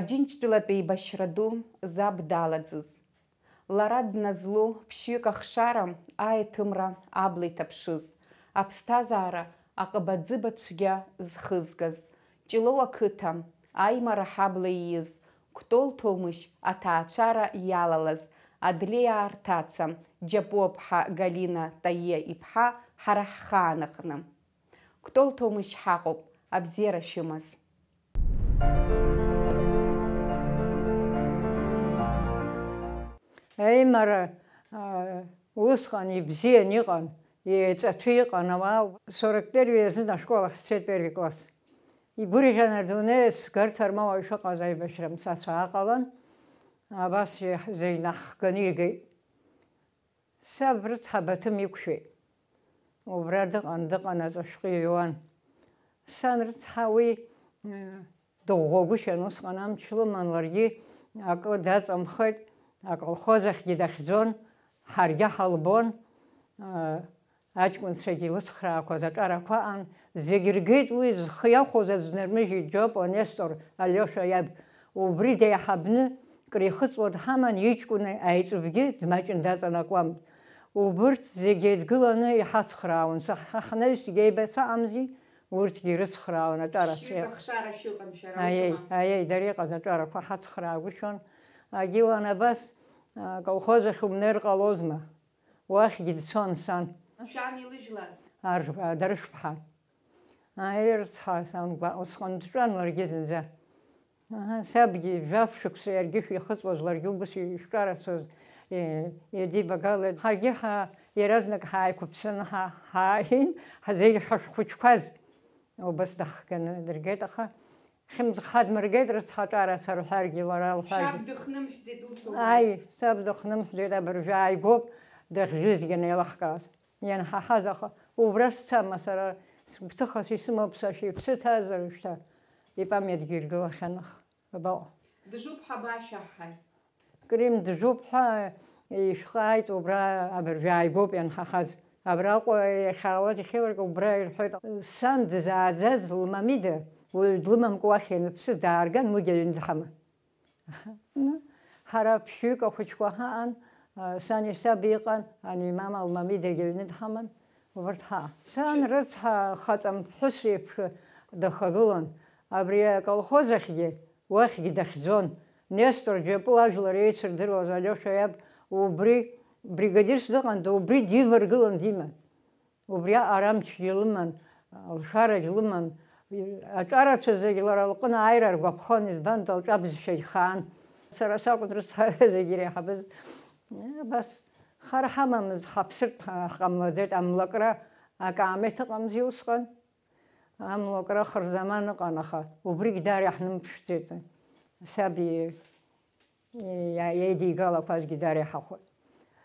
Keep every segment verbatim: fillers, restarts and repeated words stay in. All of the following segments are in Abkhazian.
Аџьынџьтәылатә еибашьра ду заб далаӡыз. Лара дназло ԥшьҩык ахшара аиҭымра абла иҭаԥшыз, аԥсҭазаара аҟыбаӡыба цәгьа зхызгаз, Ҷлоу ақыҭа аимара ҳабла ииз, Кәтол Ҭомышь аҭаацәара иалалаз, Адлеиаа рҭаца, Џьапуаԥҳа Галина Таиа иԥҳа ҳара ҳхаан аҟны. Кәтол Ҭомышь ҳаҟоуп, абзиара шәымаз. Аимара, а, усҟан ибзиан иҟан, еиҵаҭәы иҟан ауаа. Сорок первый азын ашкол ахь сцеит, первый класс. Игәырӷьан адунеи сгарҭар ма уаҩ шыҟаз аибашьра мцацәа аҟалан, абас иаҳ-, зегь наҳхганы иргеит. Саб рыцҳа Баҭым иқәшәеит. Убра дыҟан, дыҟан, аҵәашәҟәы иҩуан. Сан рыцҳа уи, э, дыӷәӷәагәышьан усҟан, амч лыман, ларгьы акы даҵамхеит, аколхоз ахьгьы дахьӡон, ҳаргьы ҳалбон, э, аҷкәынцәагьы илыцхраақәаз аҿарақәа аан, зегь ргеит уи зхы иахәоз аӡә днармыжьит, Џьопуа Нестор, Алиоша иаб. Убри деиҳабны крихыҵуа дҳаман, иҷкәын аиҵбгьы дмаҷын даҵанакуамызт. Убырҭ зегь еидгыланы иҳацхраауан, саҳ-, ҳа ҳнаҩсгьы еибацәаамзи, урҭгьы ирыцхраауан аҿарацәа. Ԥшьҩык ахшара шәыҟан шәара, аиеи, усҟан? Аиеи, дара иҟаз аҿарақәа ҳацхраагәышьон. Агьиуан абас, а, колхоз ахь умнеир ҟалозма? Уахьгьы дцон сан. Шәан илыжәлаз? Ар-, Дарышԥҳа. Ааи, рыцҳа, сан гәа-, усҟан дтәан ларгьы зынӡа. Аҳа, сабгьы жәаф шықәса иаргьы шихыҵуаз, ларгьы убас ишҿарацәаз, е-, иадибагалеит. Ҳаргьы ҳа-, иаразнак ҳааиқәыԥсаны ҳа-, ҳааин, ҳа-, зегь ҳашхәыҷқәаз убас даҳхганы дыргеит, аха хьымӡӷ ҳадмыргеит, рыцҳа, аҿарацәа рҳәаргьы, лара лҳәаргьы. Шәаб дыхнымҳәӡеит усура? Аи, саб дыхнымҳәӡеит, абыржәы ааигәоуп дахьжәызгьы анеилаҳкааз. Ианҳаҳаз, аха убра сцама сара, сгәҭыхас исымоуп сашьа, иԥсы ҭазар шьҭа, ипамиатгьы иргылахьан, аха абаҟа. Дыжуп ҳәа башәаҳҳаит. Крим дыжуп ҳәа ишәҟааит, убра абыржәы ааигәоуп ианҳаҳаз. Абраҟа иахьаауаз иахьеилыркаауа убра ирҳәоит. Сан дызааӡаз лмамида, уаҩ длымамкәа уахь ианыԥсы даарган, уигьы аҩны дҳаман. Ну, ҳара ԥшьҩык ахәыҷқәа ҳаҟан, а, сани саби иҟан, ани мама лмамидагьы аҩны дҳаман, убарҭ ҳаҟан. Сан рыцҳа хаҵамԥҳәыс еиԥш дахагылан, абри аколхоз ахьгьы, уахьгьы дахьӡон. Нестор Џьапуа, ажәлар еицырдыруаз Алиоша иаб, убри бригадирс дыҟан, убри диваргылан диман. Убриаҟара амчгьы лыман, алшарагь лыман. Аҿарацәа зегь лара лҟны ааира ргәаԥхон, избан, лҿабызшәагь хаан. Сара сакәын рыцҳа зегь иреиҳабыз. Абас, хар ҳамамызт, ҳаԥсыртә ҳа-, ҳҟамлаӡеит, амлакра акаамеҭ ыҟамзи усҟан. Амлакра хырзаман ыҟан, аха убригь даара иаҳнымԥшӡеит. Саб и-, иа-, иеидигалақәазгьы даара иҳахәоит.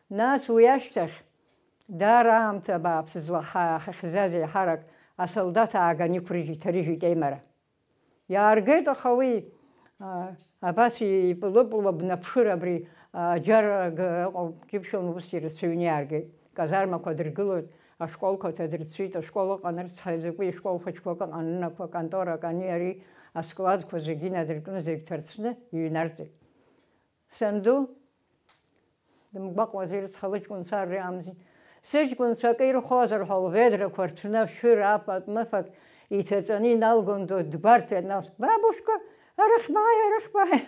Нас уи ашьҭахь, даара аамҭа бааԥс злаҳа-, ҳахьӡаз еиҳарак асолдаҭ ааган иқәрыжьит, иҭарыжьит аимара. Иааргеит, аха уи, а, абас ипылыпылуа бнаԥшыр абри, а, аџьар ага ыҟоуп, џьыбшьон, ус ирацәаҩны иааргеит. Казармақәа дыргылоит, ашколқәа ҭадырцәит, ашкол ыҟан, рыцҳа, закәи школ хәыҷқәак ыҟан, нанақәа, конторак, ани ари, аскладқәа зегьы инадыркны, зегь ҭарцәны иҩнарҵеит. Санду дымгәаҟуазеи, рыцҳа, лыҷкәынцәа рри амзи. Сыҷкәынцәа акы ирхозар ҳәа, лведрақәа рҭәны, ашәыра апатмыфак иҭаҵаны иналгон, дгәарҭеит, нас, бабушка, арахь бааи, арахь бааи.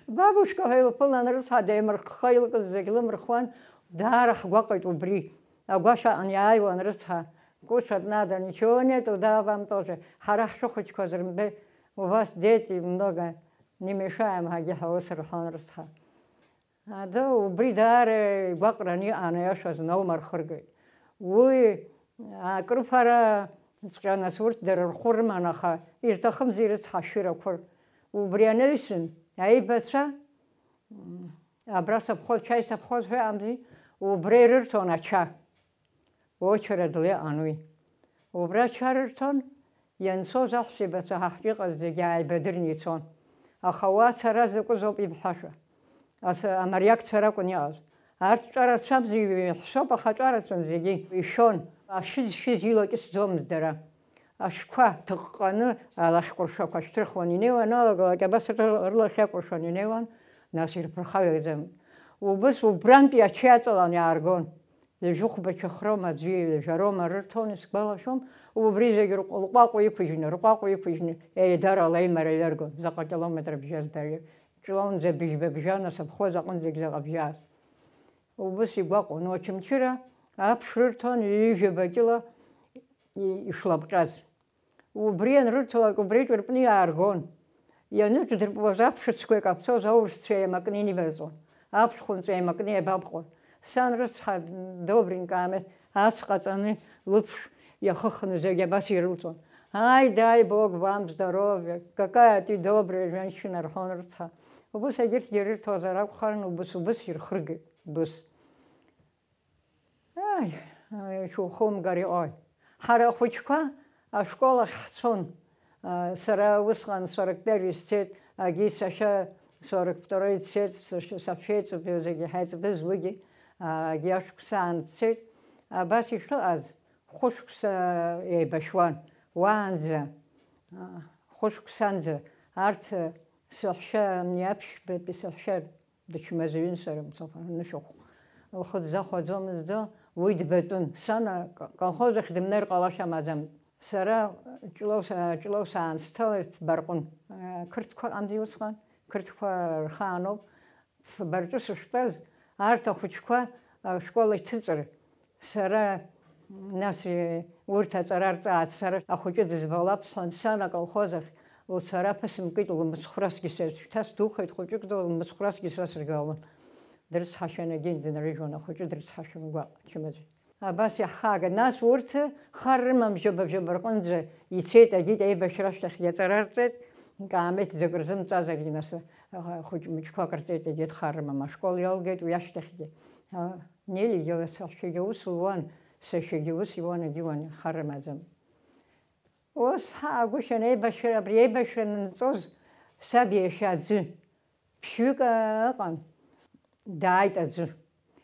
Бабушка ҳәа илԥылан, рыцҳа, деимырхха илкыз зегь лымырхуан, даара ҳгәаҟит убри. Агәашә аҟны иааиуан, рыцҳа, куча надо, ничего нету, да, вам тоже. Ҳара ҳшәыхәыҷқәаз рымбеи, у вас дети много, не мешаем, ҳәагьы ҳәа ус рҳәон, рыцҳа. Ада убри даара игәаҟраны иҟан, аиашаз, наумар хыргеит. Уи акрыфараҵәҟьа, нас, урҭ дара рхәы рыман, аха ирҭахымзи, рыцҳа, ашәырақәа. Убри анаҩсан, аибацәа, м, абра совхоз, чаи совхоз ҳәа иҟамзи, убра ирырҭон ача. Очередла иҟан уи. Убра ача рырҭон, ианцоз аҳәсеибацәа ҳа ҳҿы иҟаз зегьы ааибадырны ицон. Аха уа ацара закәызоуп ибҳәаша. Ас-, амариакцәа ракәын иҟаз. Арҭ ҿа рацәамзи, ҩажәа ҳәсоуп, аха ҿа рацәан зегьы. Ишәон. Ашьыжь-шьыжь илакьысӡомызт дара. ашәқәа ҭыҟҟаны, алахьҟәыршәақәа шьҭырхуан, инеиуаналгалак абас рылахь иакәыршан инеиуан, нас ирԥырхагамызт. Убыс убрантәи ачаи аҵалан иааргон. Ҩажәихәба чахрома аӡәи ҩажәарома рырҭон, исгәалашәом, убри зегь рҟәаҟәа иқәыжьны, рҟәаҟәа иқәыжьны, еидарала аимара иаргон, заҟа километр бжьаз баҩ, ҷлоунӡа быжьба бжьан асовхоз аҟынӡагь заҟа бжьаз. Убыс игәаҟуан, Очамчыра аԥш рырҭон ҩажәаба кьыла ишлапҟьаз. Убри анрырҭалак, убри ҿырпны иааргон. Ианыҿдырпуаз аԥшыцқәа икаԥсоз аурысцәа еимакны инибарҵон, аԥшхәынҵәа еимакны еибабҟон. Сан рыцҳа, добренько аамеҭ ацҟаҵаны лыԥш иахыхны зегь абас ирылҵуан. Ай, дай Бог вам здоровья, какая ты добрая женщина, рҳәон рыцҳа. Убыс егьырҭгьы ирырҭозар акәхарын, убыс, убыс ирхыргеит, убыс. Ааи, шәухумгар иҟои? Ҳара ахәыҷқәа ашкол ахь ҳцон. Сара усҟан сорок первый сцеит, агьи сашьа сорок второй дцеит, сашьа, саҳәшьа еиҵбы, зегьы ҳаиҵбыз уигьы, агьи ашықәсаан дцеит. Абас ишыҟаз, хәышықәса еибашьуан. Уаанӡа, хәышықәсанӡа арҭ саҳәшьа, ани аԥшьбатәи саҳәшьа, дычмазаҩын сара, мцафа, нышәахә. Лхы дзахәаӡомызт, уи дбатәын. Сан аколхоз ахь дымнеир ҟалашьа амаӡамызт. Сара Ҷлоу са-, Ҷлоу саан сцалеит Фбарҟәын. Ақырҭқәа ыҟамзи усҟан, қырҭқәа рхааноуп. Фбарҿы сыштәаз, арҭ ахәыҷқәа ашкол иҭыҵыр, сара, нас, урҭ аҵара рҵааит, сара ахәыҷы дызбалап, сҳәан, сан аколхоз ахь лцара ԥысымкит, лмыцхәрасгьы сеиԥш, шьҭа сдухеит, хәыҷык ду, лмыцхәрасгьы са сыргалон. Дрыцҳашьан, егьи дынрыжьуан, ахәыҷы дрыцҳашьан, гәаҟ, чымазаҩ. Абас иаҳхага. Нас урҭ хар рымам, жәаба-жәаба рҟынӡа ицеит, агьит, аибашьра ашьҭахьгьы аҵара рҵеит, каамеҭӡак рзымҵазаргьы, нас, хәыҷ-мыҷқәак рҵеит, егьит, хар рымам, ашкол иалгеит уи ашьҭахьгьы. Нелигьы ласаҳәшьагьы аус луан, сашьагьы ус иуан, агьиуан, хар рымаӡам. Ус ҳаагәышьан, еибашьра, абри еибашьра анынҵоз, саб иашьа аӡәы, ԥшьҩык ыҟан, дааит аӡәы.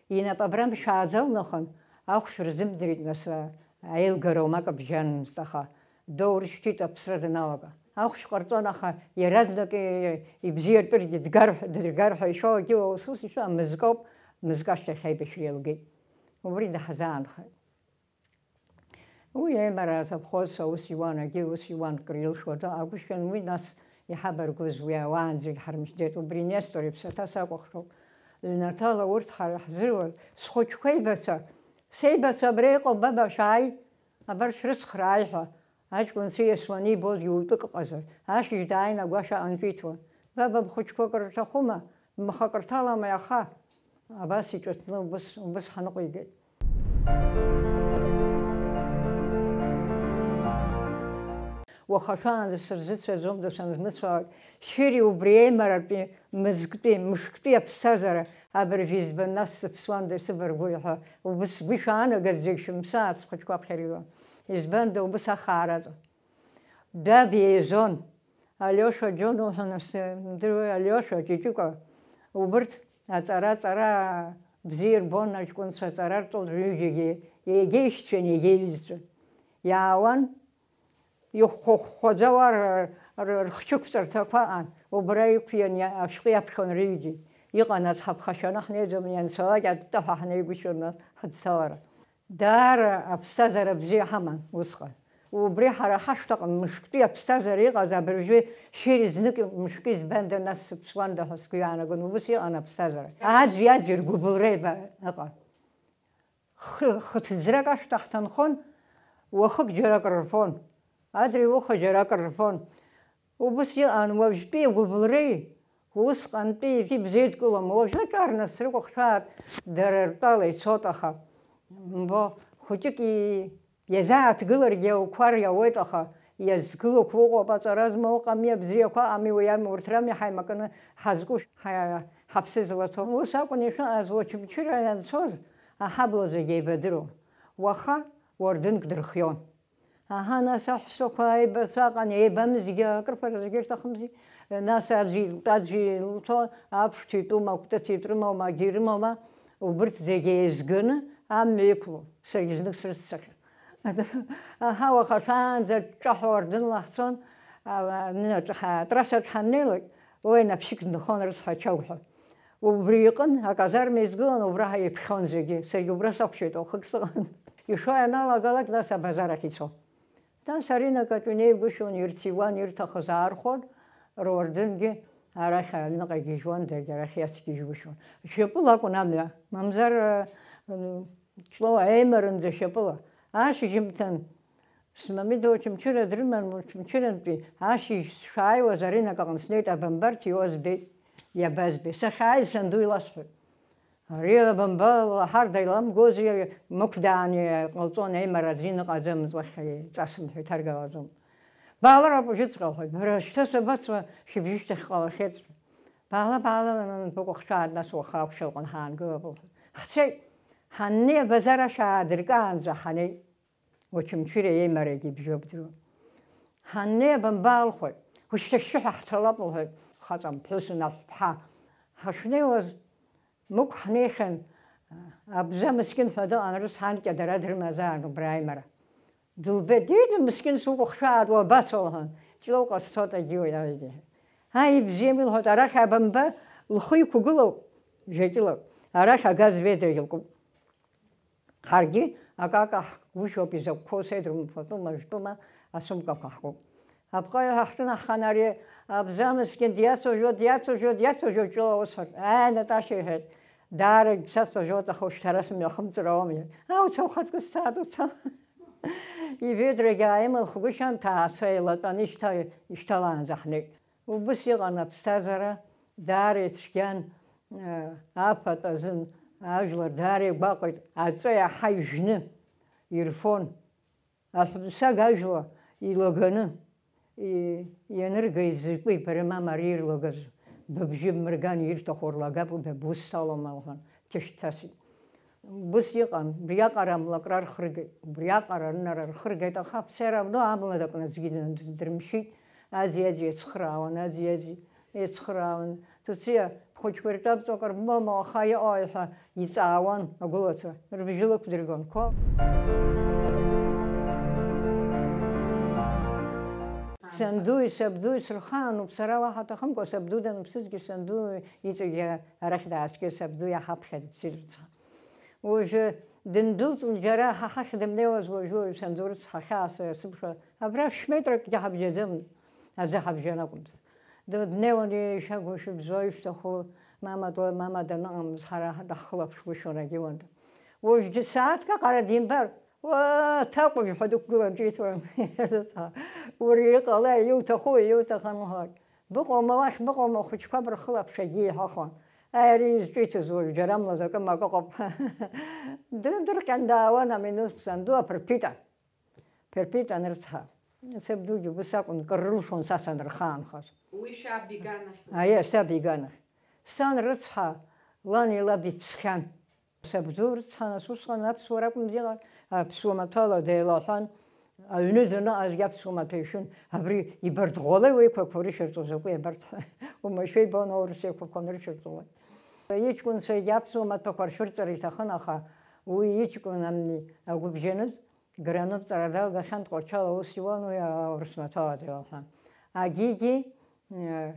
Инапы абра мшәааӡа лнахын, ахәшә рзымдырит, нас, аилгара уамак бжьанымызт, аха доурышьҭит аԥсра даналага. Ахәшә ҟарҵон, аха иаразнак ибзиартәыргьы дгар, дыргар ҳәа ишәо, агьи уа ус-ус ишәо, мызкоуп, мызк ашьҭахь аибашьра иалгеит. Убри даҳзаанхеит. Уи аимара асовхоз аус иуан, агьи ус иуан, кыр илшоз акәыхьан, уи нас иҳабаргәыз уи ауаанӡагь ҳармыжьӡеит, убри Нестор иԥсаҭа сакәыхшоуп. Ҩнаҭала урҭ ҳара ҳзыруаз, схәыҷқәа еибацәа, сеибацәа абра иҟоуп, баба, шәааи, абар шәрыцхрааи ҳәа, аҷкәын сиасуан иибоз иутәык ыҟазар, ашьыжь дааины агәашә аҟынтә иҭуан. Баба, бхәыҷқәа акыр рҭахума, бмахакырҭалама иаха? Абас иҿыҭны убыс, убыс ҳаныҟәигеит. Уаха шәаанӡа сырзыцәаӡом, дасанзмыцәалак, шәыри убри аимаратәи, мызктәи, мышктәи аԥсҭазаара, абыржәы избан нас сыԥсуанда, исыбаргәи ҳәа, убыс сгәы ишаанагаз зегь шәымсааит, схәыҷқәа аԥхьара иуан. Избанда, убыс ахаара ыҟан. Даб еизон. Алиоша Џьон уҳәа, нас, имдыруеи, Алиоша Ҷыҷыкәа, убырҭ аҵара, аҵара бзиа ирбон аҷкәынцәа, аҵара рҵон рҩыџьагьы, иагьеишьцәан, иагьеиҩызцәан. Иаауан, ихәхәа-хәхәаӡа уа р-, р-, рхчықәҵарҭақәа ыҟан, убра иқәиан, иа-, ашәҟәы иаԥхьон рҩыџьагь. Иҟан аӡ ҳаԥхашьаны ҳнеиӡом, ианцалак аттаҳәа ҳнеигәышьон аҳәынҭалара. Даара аԥсҭазаара бзиа ҳаман усҟан. Убри ҳара ҳашҭаҟны мышктәи аԥсҭазаара иҟаз, абыржәы шәыри знык мышкы избанда, нас сыԥсуанда ҳәа сгәы иаанагон, убыс иҟан аԥсҭазаара. Аӡәи-аӡәи ргәыбылра еиба-, ыҟан. Хы-, хыҭыӡрак ашҭа ҳҭанхон, уахык џьарак рырфон, адырҩауха џьарак рырфон. Убыс иҟан уажәтәи агәыбылреи усҟантәи ибзеидкылом. Уажәы аҿар насрыкәыхшәааит, дара ртәала ицот, аха, мбо, хәыҷык и-, иазааҭгыларгьы ауқәар иауеит, аха иазгылақәо ыҟоуп, аҵара змоу ыҟами, абзиақәа ыҟами, уи ами, урҭ рами ҳаимакны ҳазку, ҳа-, ҳаԥсы злаҭо. Ус акәын ишыҟаз, Очамчыра ианцоз, аҳабла зегь еибадыруан. Уаха уардынк дырхион. Аҳа, нас аҳәсақәа аибацәа ыҟан, еибамызгьы, акрыфара зегьы ирҭахымзи. Нас аӡәи, аӡәи илҭо, аԥшҭа итәума, акәтыҭа итәымоума, агьи рымоума, убырҭ зегьы еизганы амҩа иқәлон, саргьы знык срыццакхьан. Аҳауа хашәаанӡа ҿҿаҳәа уардынла ҳцон, ала-, анынаҿ ҳа-, атрассаҿ ҳаннеилак, уи наԥшьык дынхон рыцҳа ачагәҳәа. Убри иҟын аказарма изгылан, убра ҳаиԥхьон зегьы. Саргьы убра сақәшәеит, уахык сыҟан. Ишо ианалагалак, нас абазар ахь ицон. Нас аринакаҿ инеигәышьон, ирҭиуан, ирҭахыз аархон, руардынгьы арахь аҩныҟа игьежьуан, даргьы арахь иацгьежьгәышьон. Шьапыла акәын амҩа, мамзар, ы, Ҷлоу аимаранӡа шьапыла. Ашьыжьымҭан, смамида Очамчыра дрыман, Очамчырантәи ашьыжь сшааиуаз аринак аҟны снеит, абамба рҭиуа збеит, иабазбеи? Сахьааиз санду иласҳәеит. Ари абамба лаҳарда иламгози, мықәдааны иҟалҵон, аимара азин ыҟаӡамызт, уахь иҵасым ҳәа иҭаргалаӡом. Баалар апыжьыҵәҟьа, лҳәеит, бара шьҭа сабацо, шьыбжьышьҭахь ҟалахьеит. Баала, баала, нанатәа уахшәааит, нас уаха ақәшьа лҟны ҳаангылап, лҳәеит. Ҳцеит, ҳаннеи абазар ашә аадыркаанӡа ҳанеит. Очамчыреи аимарагьы ибжьоуп ӡәы. Ҳаннеи абамба алхәеит, ушьҭа ашьшьыҳәа ҳцалап, лҳәеит, хаҵа мԥҳәыс наҳәԥҳа. Ҳашнеиуаз, Мықә ҳнеихьан, абза мыскьын ҳәа дыҟан, рыцҳа анкьа дара дрымазаарын убра аимара. Дылбеит, дида мыскьын сукәыхшәааит, уабацо, лҳәан, Ҷлоуҟа сцоит, агьиуеит, аҩгьы. Ааи, ибзиами, лҳәоит, арахь абамба, лхы иқәгылоуп, жәа-кьылак, арахь агаз ведра илкуп. Ҳаргьы акака ҳгәышьоуп, изакәқәоу седрума, фатәума, жәтәума асумкақәа ҳкуп. Апҟаҩ ҳахҭын ҳхан ари абза мыскьын диацәажәо, диацәажәо, диацәажәо ҷыла аус ҳәа. Ааи, Наташа, иҳәеит, даарагь бсацәажәоит, аха ушьҭара сымҩахымҵыр ауам, иҳәеит. Аа, уца ухаҵкы сцаат, уца. Иведрагьы ааимылхгәышьан, ҭаацәа еилатәаны ишьҭа-, ишьҭалаанӡа ҳнеит. Убыс иҟан аԥсҭазаара, даара ицәгьан, э, афатә азын ажәлар даара игәаҟит, аҵәа иаҳа ижәны ирфон. Аҳәымсаг ажәла илаганы, и-, ианырга изакәи бара, мама, ари ирлагаз, быбжьы бмырган, ирҭаху рлагап, бара бус салоума, лҳәан, дҭышәҭасит. Убыс иҟан, убриаҟара амлакра рхыргеит, убриаҟара рынара рхыргеит, аха все равно амла дакны аӡәгьы дын-, дырмшьит, аӡи-аӡи еицхыраауан, аӡи-аӡи еицхыраауан. Туциа, бхәыҷқәа иртәабҵо акыр бмоума, уаха иҟои ҳәа иҵаауан агәылацәа, рыбжьы лықәдыргон, қәа. Сандуи сабдуи сырхаануп, сара уаҳа аҭахымкәа, сабду даныԥсызгьы санду иҵегьы арахь дааскьеит, сабду иаҳаԥхьа дыԥсит рыцҳа. Уажәы дындәылҵын, џьара ҳа ҳахь дымнеиуаз, уажәы, уажәы санду рыцҳа, хьаас сыԥшуа, абра шә-метракгьы ҳабжьаӡамызт, аӡы ҳабжьан акәымзар. Д-, днеиуан, ишәагәышьа бзоу ишәҭаху, мама д-, мама даныҟамыз, ҳара даҳхылаԥшгәышьон агьиуанда. Уажәгьы сааҭк аҟара димбар, уа, ҭакәажә ҳәа дықәгылан ҿиҭуан. Уара иҟалеи, иуҭахуи, иуҭахым ҳәа. Быҟоума уахь, быҟоума, ахәыҷқәа брыхылаԥш, агьи иҳәахуан. Аи, ари изҿиҭыз уажә џьара млазакы макы ыҟоуп. Дындырҟьан даауан аминус санду аԥырԥита. Ԥырԥита анрыцҳа. Сабдугьы убыс акәын, кыр рылшон са санырхаанхаз. Уи шәаб иганахь? Аиеи, саб иганахь. Сан рыцҳа, лани лаби ԥсхьан. Сабду рыцҳа, нас усҟан аԥсуара акәымзи иҟаз, аԥсуа маҭәала деилаҳәан, аҩны даныҟазгьы аԥсуа маҭәа ишәын, абри ибарҭӷәалеи уеиқәақәа рышьарҵо закәи абарҭ? Уамашәа ибон аурыс еиқәақәа анрышьарҵо. Иҷкәынцәагьы аԥсуа маҭәақәа ршәырҵара иҭахын, аха уи иҷкәын амни агәыбжьанытә гранырҵара далгахьан, Тҟәарчал аус иуан уи аурыс маҭәала деилаҳәан. Агьигьы, э,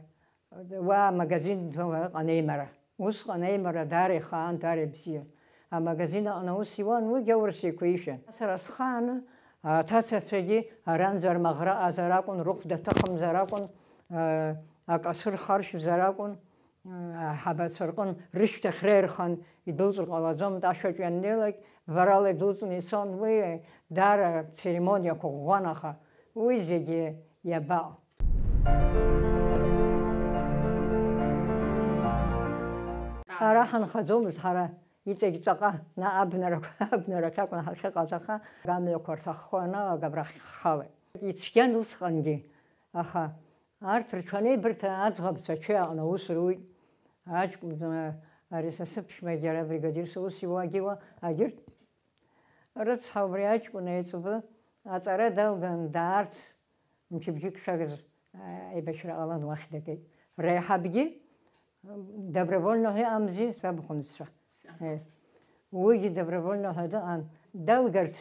уа амагазин ду ыҟан, аимара. Усҟан аимара даара ихаан, даара ибзиан. Амагазин аҟны аус иуан, уигьы аурыс еиқәа ишәан. Сара схааны аҭацацәагьы аранӡа рмаӷра аҟазар акәын, рыхәда ҭыхымзар акәын, акасы рхаршәзар акәын, аҳабацәа рҟын рышьҭахь реирхан идәылҵыр ҟалаӡомызт, ашәаҿы ианнеилак, варала идәылҵны ицон. Уи даара церемониақәа ӷәӷәан, аха уи зегьы иабаҟа? Ара ҳанхаӡомызт ҳара, иҵегь ҵаҟа, наҟ абнарақәа, абнарахь акәын ҳахьыҟаз, аха амҩақәа рҭаххо аналага абрахь ҳхалеит. Ицәгьан усҟангьы, аха арҭ рҽанеибырҭан аӡӷабцәа ачаи аҟны аус руит. Аҷкәын, ари са сыԥшәмагьы ара бригадирс аус иуагьы уа, агьырҭ Рыцҳа убри аҷкәын аиҵбы аҵара далган даарц, мчыбжьык шәагаз, а, аибашьра ҟалан уахь дагеит. Реиҳабгьы, м, добровольноҳәа иҟамзи, сабхәындцәа. Аҳа. Э, уигьы добровольноҳәа дыҟан. Далгарц,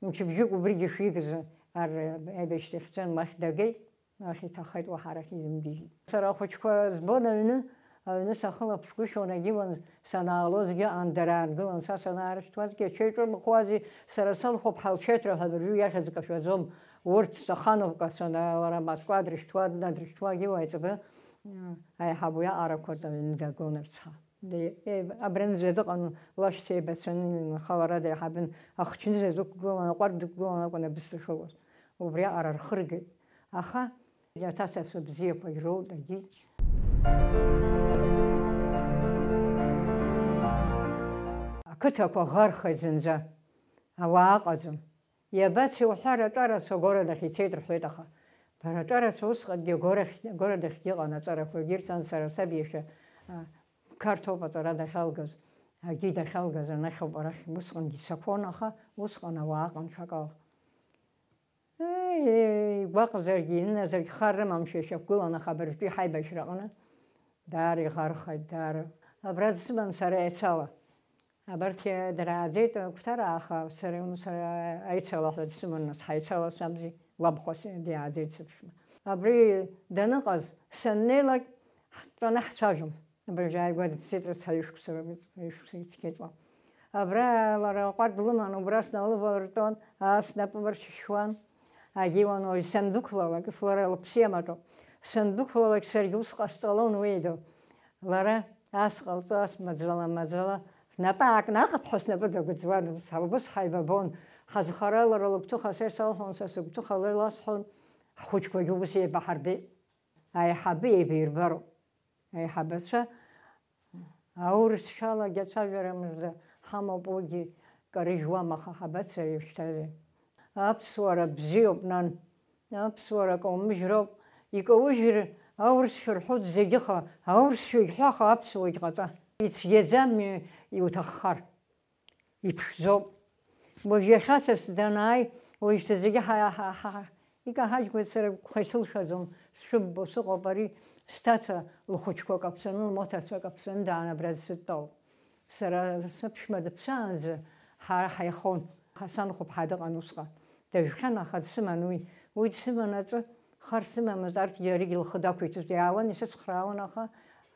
Мчыбжьык убригьы шәигазы ар аибашьра ихьӡан, уахь дагеит, уахь иҭахеит, уаҳа арахь изымгьежьит. Сара ахәыҷқәа збон аҩны, аҩны сахылаԥшгәышьон, агьиуан санаалозгьы, ан дара аангылан, са санаарышьҭуазгьы, ачаи ҿырмыхуази, сара санхәыԥҳа лчаиҭра ҳәа абыржәы иахьӡ кашәаӡом, урҭ стахановка сана лара мацәкәа дрышьҭуа, днадрышьҭуа, агьиуа аиҵбы, аиҳаб уи аҟарақәа рҿы аҩны дагон рцәа. Абранӡа дыҟан, лашьцәа еибацәаны, аха лара деиҳабын, ахчныза дықәгылан, аҟәардә дықәгылан акәын абысҭа шыҟаз. Убри аҟара рхыргеит. Аха аҭацацәа бзиақәагь роут, агьигь. Ақыҭақәа ӷархеит зынӡа, ауаа ыҟаӡам. Иабацеи уҳәар, аҿарацәа агород ахь ицеит рҳәеит, аха бара аҿарацәа усҟангьы агорахь-, агород ахьгьы ыҟан аҿарақәагьы, ирҭан сара саб иашьа, а, Қарҭоуп аҵара дахьалгаз, агьи дахьалгаз анахь ауп арахь усҟангьы саԥон, аха усҟан ауаа ыҟан ҽакала. Еи, еи, игәаҟзаргьы, иныназаргьы хар рымамшәа ишьақәгылан, аха абыржәтәи ҳаибашьраҟны даара иӷархеит, даара. Абра дсыман сара еицала. Абарҭ иа-, дара ааӡеит, Қәҭараа, аха сара, сара аицала ҳәа дсыман, нас ҳаицала сабзи, лабхәа с-, диааӡеит сыԥшәма. Абри даныҟаз, саннеилак, ҳтәаны ҳцәажәон. Абыржә ааигәа дыԥсит, рыцҳа, ҩышықәса, ҩышықәса ицқьеит уа. Абра лара аҟәардә лыман, убра сналывалыртәон, аа, снапы мыршьышьуан. Агьиуан уаҩ сандәықәлалак, лара лыԥсы иамаҿоуп. Сандәықәлалак саргьы ус ҟасҵалон уеидо. Лара ас ҟалҵо, ас маӡала, маӡала, снапы аакны аҟыԥҳәа снапы дагәыӡуан, ус, убыс ҳаибабон. Ҳазхара лара лыгәҭыха са исалҳәон, са сыгәҭыха лара иласҳәон, ҳхәыҷқәагьы убыс еибаҳарбеит. Аиҳабы еибаирбароуп. Аиҳабацәа аурысшәалагьы ацәажәара мыжда ҳамоуп, уигьы карыжьуам, аха ҳабацари уажәшьҭа? Аԥсуара бзиоуп, нан. Аԥсуара каумыжьроуп. Икаужьыр, аурысшәа рҳәоит зегьы, аха аурысшәагь ҳәа, аха аԥсуагь ҟаҵа. Ицәгьаӡам иуҭаххар. Иԥшӡоуп. Уажә иахьа са сзанааи, уажәшьҭа зегьы ҳа-, ҳа-, ҳа-, ҳа-, икаҳажьуеит, сара агәқәа исылшаӡом, сшыббо сыҟоуп, ари сҭаца лхәыҷқәа каԥсаны, лмоҭацәа каԥсаны даан абра дсыдтәалоуп. Сара сыԥшәма дыԥсаанӡа ҳара ҳаихон, аха санхәыԥҳа дыҟан усҟан. Дажәхьан, аха дсыман уи. Уи дсыман аҵәы, хар сымамызт, арҭгьы аригьы лхы дақәиҭызт, иаауан, исыцхраауан, аха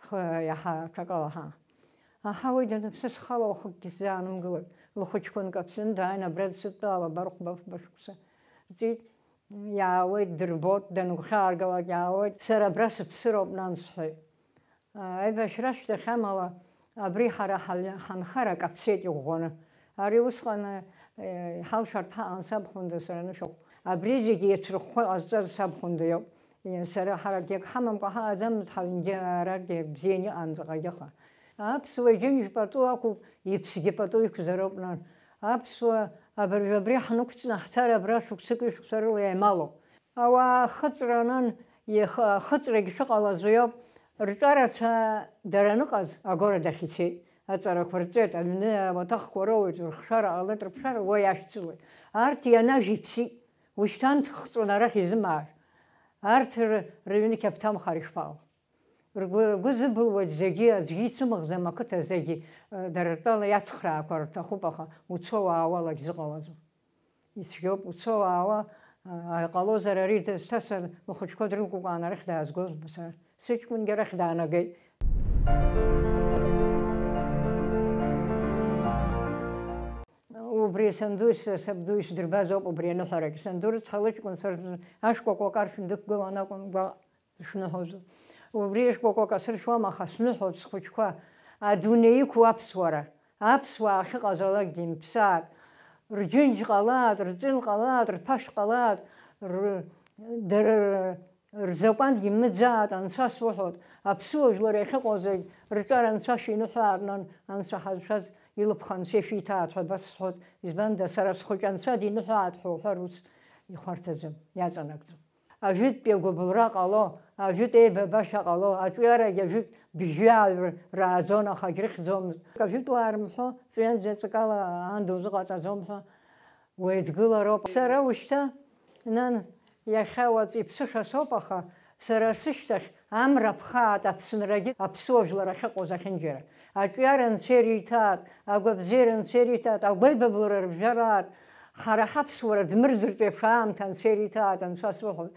х-, иаҳа аҽакала ҳа. Аҳауеит, сыцхала уахыкгьы сзаанымгылоит. Лхәыҷқәа нкаԥсаны дааин, абра дсыдтәалан, абар хәба-фба шықәса ҵит, иаауеит, дырбоит, дангәхьааргалак иаауеит. Сара абра сыԥсыроуп, нан, сҳәеит. Аибашьра ашьҭахь амала, абри ҳара ҳаҩ-, ҳанхара каԥсеит иӷәӷәаны. Ари усҟан, э, иҳалшартә ҳаҟан сабхәында сара анышә ахә. Абри зегьы иацрыхәхәа иҟазҵаз сабхәында иоуп. Сара ҳарак егь ҳамамкәа ҳаҟаӡамызт, ҳаҩнгьы арагьы бзианы иҟан заҟагьы аха. Аԥсуа џьынџь пату ақәуп, иԥсгьы пату иқәзароуп, нан. Аԥсуа абыржә абри ҳнықәҵны ҳцар абра шықәсыки шықәса рыла иаималоуп. Ауаа ахыҵра, нан, иахы-, ахыҵрагь шыҟалаз уи ауп. Рҿарацәа дара аныҟаз, агород ахь ицеит. Аҵарақәа рҵеит, аҩны ауаҭахқәа роуеит, рыхшара ҟалеит, рыԥшара уа иашьцылоит. Арҭ ианажә иԥсит. Ушьҭан дхҵәаны арахь изымаашт. Арҭ р-, рыҩны қьаԥҭамхар ишԥаҟоу? Ргәы, ргәы зыбылуеит зегьы, аӡәгьы ицәымӷӡам ақыҭа зегьы, э, дара ртәала иацхраақәар рҭахуп, аха уцо-уаауалагь зыҟалаӡом. Ицәгьоуп, уцо-уаауа, э, иҟалозар ари дызҭасыр, лхәыҷқәа дрылкәыкәаан арахь даазгозма сара? Сыҷкәынгьы арахь даанагеит. Убри сандуи са-, сабдуи сдырбаз ауп убри аныҳәарагь. Санду рыцҳа лыҷкәын сыр-, ашкәакәа каршәны дықәгылан акәын гәаҟ дышныҳәоз. Убри ашкәакәа касыршәуам, аха сныҳәоит схәыҷқәа. Адунеи иқәу аԥсуара. Аԥсуаа ахьыҟазалакгьы имԥсаат. Рџьынџь ҟалаат, рҵил ҟалаат, рԥашә ҟалаат, р-, дара рзакәангьы мыӡаат, анцәа суҳәоит, аԥсуа жәлар иахьыҟоу зегь рҿар анцәа шәиныҳәаат, нан, анцәа ҳазшаз илыԥха анцәа ишәиҭаат ҳәа абас сҳәоит, избанда, сара схәыҷ анцәа диныҳәаат ҳәа уҳәар ус ихәарҭаӡам, иаҵанакӡом. Ажәытәтәи агәыбылра ҟало, ажәытә еибабашьа ҟало, аҿиарагь ажәытә бжьҩы ааҩр рааӡон, аха агьрыхьӡомызт. Ажәытә уаа рымҳәо, ҵәҩан заҵәык ала аанда узыҟаҵаӡом ҳәа. Уеидгылароуп. Сара ушьҭа, нан, иахьа уаҵәы иԥсыша соуп, аха сара сышьҭахь амра ԥхаат Аԥсынрагьы аԥсуа жәлар ахьыҟоу зехьынџьара. Аҿиара анцәа ириҭаат, агәабзиара анцәа ириҭаат, агәеибаблара рыбжьараат, Ҳара ҳаԥсуара дмырӡыртә еиԥш аамҭа Анцәа ириҭааит, Анцәа суҳәоит.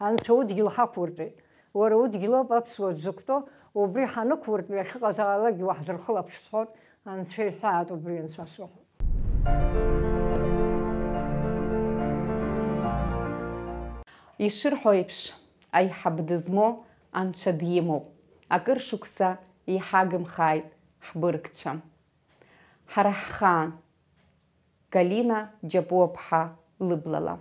Анцәа удгьыл ҳақәуртәеит. Уара удгьылоуп аԥсуа дзықәтәоу, убри ҳанықәуртәа иахьыҟазаалакгьы уаҳзырхылаԥш сҳәоит, Анцәа иҳәаат убри, Анцәа суҳәоит. Ишырҳәо еиԥш, аиҳаб дызмоу Анцәа димоуп. Акыр шықәса иҳагымхааит ҳбыргцәа. Ҳара ҳхаан. Галина Џьапуаԥҳа лыблала.